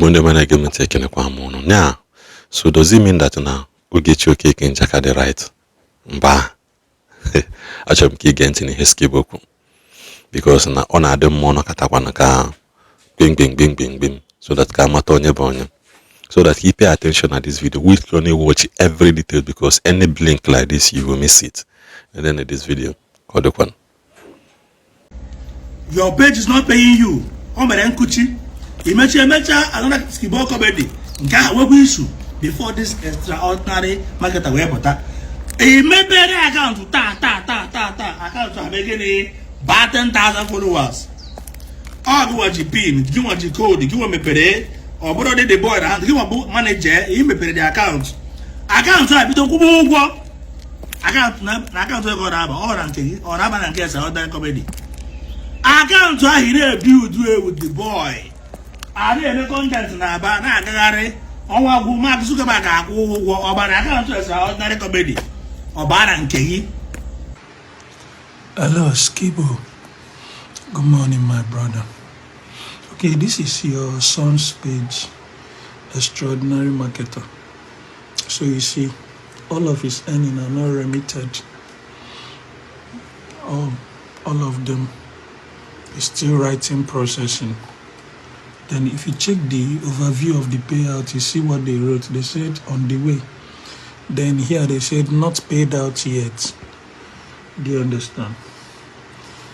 Igbo ndị ọma na-ege m ntị, ekenekwa m ụnụ. Now, so does it mean that na Ogechi Okeke Njaka dị right? Mba. Achọrọ m ka ige ntị n'ihe Skibo kwu, because na ọ na-adị mma ọnọkatakwana ka gbim gbim gbim gbim gbim, so that ka amata onye bụ onye, so that you pay attention at this video, which you only watch every detail, because any blink like this, you will miss it. And then in this video, ka ọ dịkwanụ. Your page is not paying you. O mere nkuchi imechi emecha another Skibo Comedy nke ahụ nwekwa issue before this Extraordinary Marketer wee pụta. Emepere akaụntụ taa taa taa taa taa, akaụntụ a mee gịnị? Baa 10,000 followers. Ọ gịnwa ji pin, gịnwa ji code, gịnwa mepere. Ọ bụrụ dị the boy na gịnwa bụ manager, ị mepere the akaụntụ. Akaụntụ a bido kwụba ụgwọ akaụntụ na akaụntụ ego na-aba ọ na nke gị, ọ na-aba na nke Extraordinary Comedy. Akaụntụ ahụ ị na-ebuild with the boy, a na-eme content na-aba na-agagharị. Ọnwa gwụ, Mark Zuckerberg ga-akwụ ụgwọ ọbara akaụntụ Extraordinary Comedy, ọbara nke gị. Hello, Skibo. Good morning, my brother. Okay, this is your son's page, Extraordinary Marketer. So you see, all of his earnings are not remitted. All of them is still writing processing. Then if you check the overview of the payout, you see what they wrote. They said on the way. Then here they said not paid out yet. Do you understand?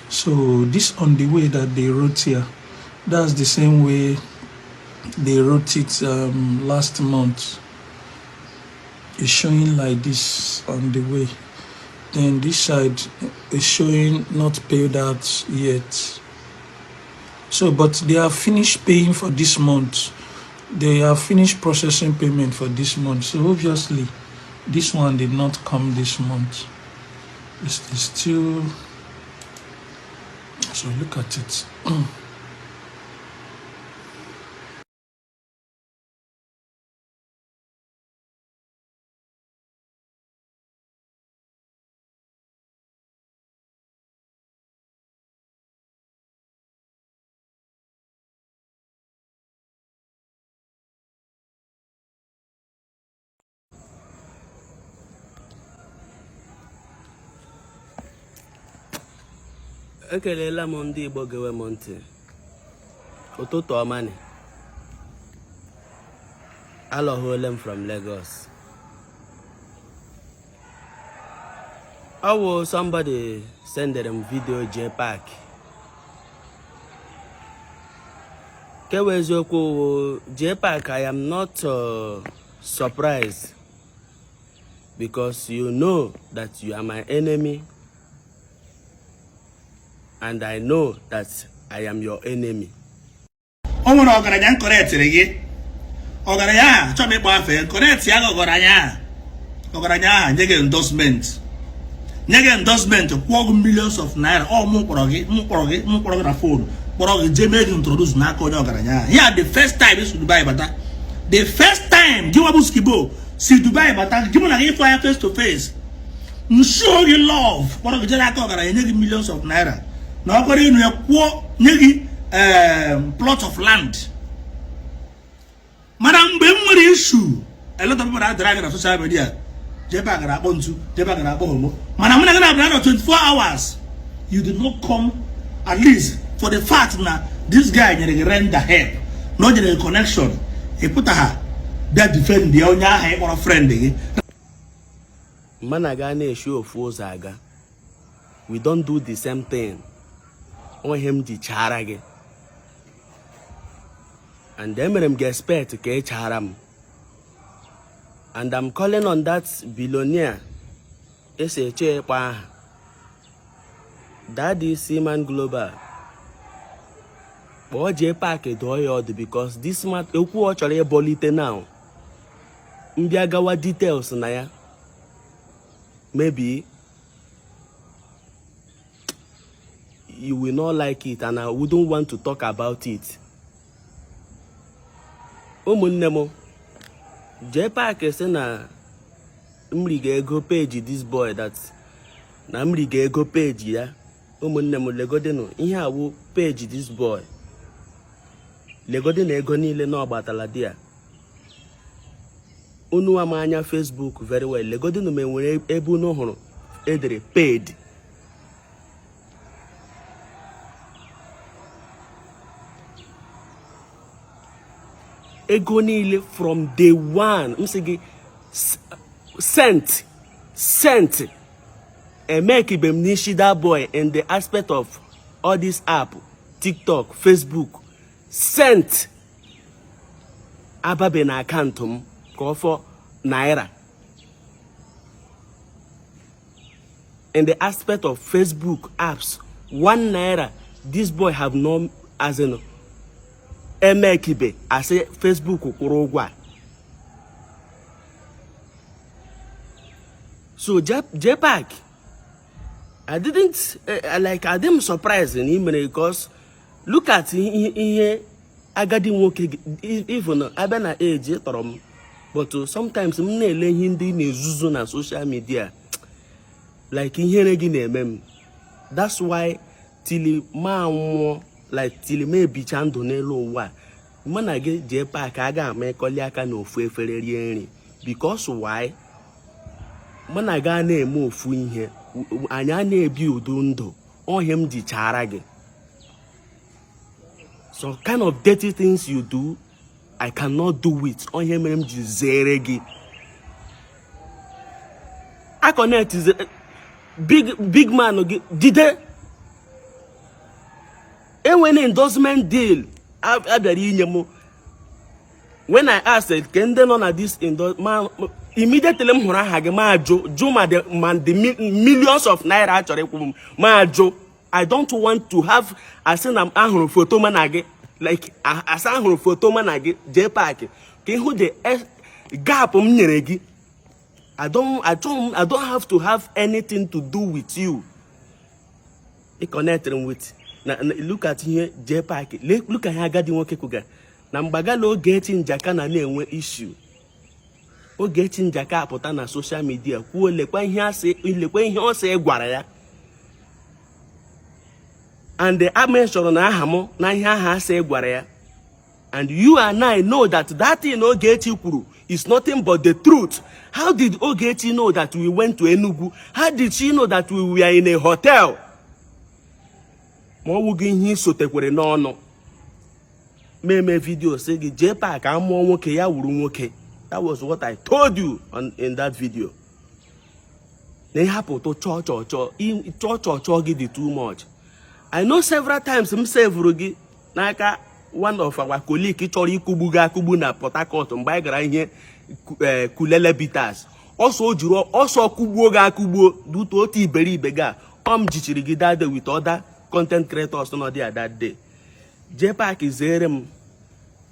So this on the way that they wrote here, that's the same way they wrote it last month. It's showing like this, on the way. Then this side is showing not paid out yet. So, but they have finished paying for this month. They have finished processing payment for this month. So obviously, this one did not come this month. It's still. So look at it. Ekelela m ndị Igbo gewe m ntị. Ụtụtụ ọma nị. Alọhuole m from Lagos. Ọ wụ somebody sendere m video JPAC. Kewe eziokwu wụ JPAC, I am not surprised, because you know that you are my enemy and I know that I am your enemy. O nwere ọgaranya nkọretịrị gị, ọgaranya ahụ chọọ m ịkpọ afa ya. Nkọretị ya, ọgaranya ahụ, ọgaranya ahụ nye gị endorsement, nye gị endorsement, kwụọ gị millions of naira. Ọ mụ kpọrọ gị, mụ kpọrọ gị, mụ kpọrọ gị na phone, kpọrọ gị jee mee gị introduce n'aka onye ọgaranya ahụ ya. The first time si Dubai bata, the first time gị nwa bụ Skibo si Dubai bata, gị mụ na gị ịfụ anya face to face, nshow gị love, kpọrọ gị jee n'aka ọgaranya, nye gị millions of naira na ọkọrọ inu ya, kwụọ, nye gị plot of land. Mana mgbe m nwere issue, a lot of people na-adara gị na social media. Jebe gara akpọ ntu, jebe gara akpọ homo. Mana mụ na gị na-abịa nọ 24 hours, you did not come. At least for the fact na this guy nyere gị render help, na o nyere gị connection, ị pụta ha bịa defend ya, onye ahụ ị kpọrọ friend gị. Mana ga na-eshi ofu ụzọ aga. We don't do the same thing. Onwe ihe m ji chaara gị, and emere m gị expect ka ị chaara m. And I'm calling on that billionaire esi eche ịkpọ aha, Daddy Seaman Global, kpọọ JPAC, dụọ ya ọdụ, because this man ekwu ọ chọrọ ịbọlite now. Mbịa gawa details na ya, maybe you will not like it, and I wouldn't want to talk about it. Ụmụnne m, JPAC sị na m riga ego page this boy, that na m riga ego page ya. Ụmụnne m, legodenu ihe awụ page this boy. Legodi na ego niile na ọgbatala di ya. Unu ama anya Facebook very well. Legodi na ma enwere ebe unu hụrụ edere paid. Ego niile from day one m sị gị cent cent emekibe m n'isi that boy in the aspect of all this app, TikTok, Facebook. Cent ababe na akaụntụ m ka ọ fọ naira. In the aspect of Facebook apps, 1 naira this boy have no, as in emekibe asị Facebook kwụrụ ụgwọ a. So JPAC, I didn't like, I didn't surprise na ị mere, because look at ihe agadi nwoke, even abịa na age tọrọ m, but sometimes m na-ele ihe ndị na-ezuzu na social media, like ihere gị na-eme m. That's why till ma nwụọ, like till ma ebicha ndụ n'elu ụwa, mụ na gị JPAC a ga-ama ịkọli aka n'ofu efere rie nri. Because why? Mụ na gị a na-eme ofu ihe, anyị a na-ebi udo ndụ ọhịa m ji chara gị. Some kind of dirty things you do, I cannot do it. Ọhịa mere m ji zere gị. A connect big big man gị jide enwere endorsement deal a bịara inye m. When I asked ke ndị nọ na this endorsement, immediately m hụrụ aha gị, ma jụ jụ ma the millions of naira a chọrọ ịkwụ m, ma jụ. I don't want to have, asị na m ahụrụ foto ma na gị, like asị ahụrụ foto ma na gị JPAC, ka ịhụ the gap m nyere gị. I don't have to have anything to do with you. Ị connected with na look at ihe JPAC, look at ihe agadi nwoke kwuga na mgbagala Ogechi Njaka na na-enwe issue. Ogechi Njaka apụta na social media kwuo, lekwa ihe asị, lekwa ihe ọ sị gwara ya, and a mentioned na aha m na ihe aha asị gwara ya. And you and I know that that thing Ogechi kwuru is nothing but the truth. How did Ogechi know that we went to Enugu? How did she know that we were in a hotel? Ma ọ wụghị ihe isotekwere n'ọnụ meme video sị gị JPAC amụọ nwoke ya wuru nwoke. That was what I told you in that video. Na ịhapụ tụ chọọ chọọ chọọ chọọ chọọ chọọ gị dị too much. I know several times m sevuru gị n'aka one of our colleague chọrọ ịkụgbu gị akụgbu na Port Harcourt mgbe anyị gara ihe Kulele Bitters. Ọsọ o jiri ọsọ kụgbuo gị akụgbuo dutu otu iberibe gị a ọ m jichiri gị that day with other content creators nọ there that day. JPAC, zere m.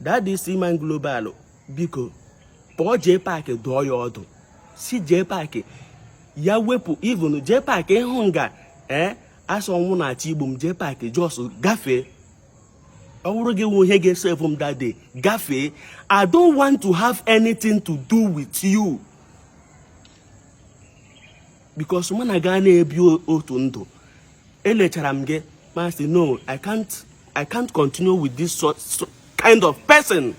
Daddy Seaman Global, biko kpọọ JPAC, dụọ ya ọdụ, si JPAC ya wepụ. Even JPAC ịhụ nga ee asọ ọnwụ na-achọ igbu m, JPAC just gafee. Ọ bụrụ gị nwe ihe ga-esave m that day, gafee. I don't want to have anything to do with you because mụ na gị na-ebi otu ndụ. Elechara m gị ma sị, "No, I can't continue with this sort kind of person."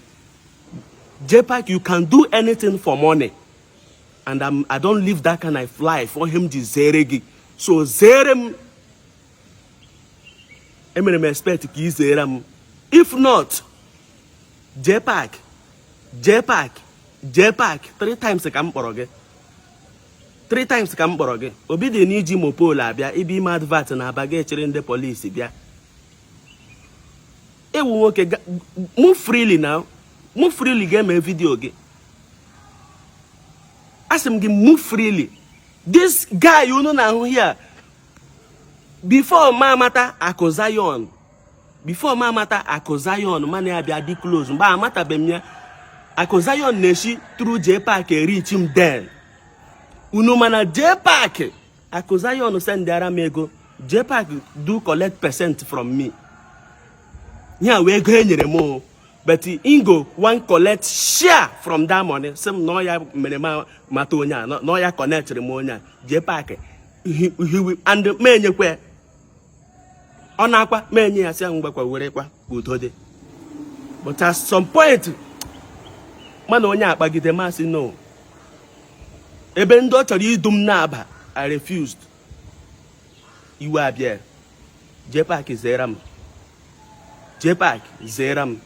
JPAC, you can do anything for money and I don't live that kind of life. For him ji zere gị, so zere m. Emere m expect ka ị zere m. If not, JPAC, JPAC, JPAC, three times ka m kpọrọ gị, three times ka m kpọrọ gị. Obi dị n'iji mopol abịa ibe ime advert na aba gị echere ndị polisi bịa ewu nwoke. Move freely now, move freely. Ga-eme video gị, asị m gị move freely. This guy unu na-ahụ here, before ma amata Akụ Zion, before ma amata Akụ Zion, mana ya bịa dị close mgbe amatabeghị m ya. Akụ Zion na-esi through JPAC reach m then. Unu mana JPAC, Akụ Zion sendara m ego, JPAC do collect percent from me. Ya wee ego e nyere m o, but ingo wan collect share from that money, sị m na ọ ya mere m mata onye a, na ọ ya connectịrị m onye a JPAC and ma enyekwa ya ọ na-akwa ma enye ya, sị ya mgbakwa werekwa ka udo dị. But at some point, mana onye akpagide masị no ebe ndị ọ chọrọ idu m na-aba, I refused. Iwe abịa. JPAC zere m, JPAC zere m.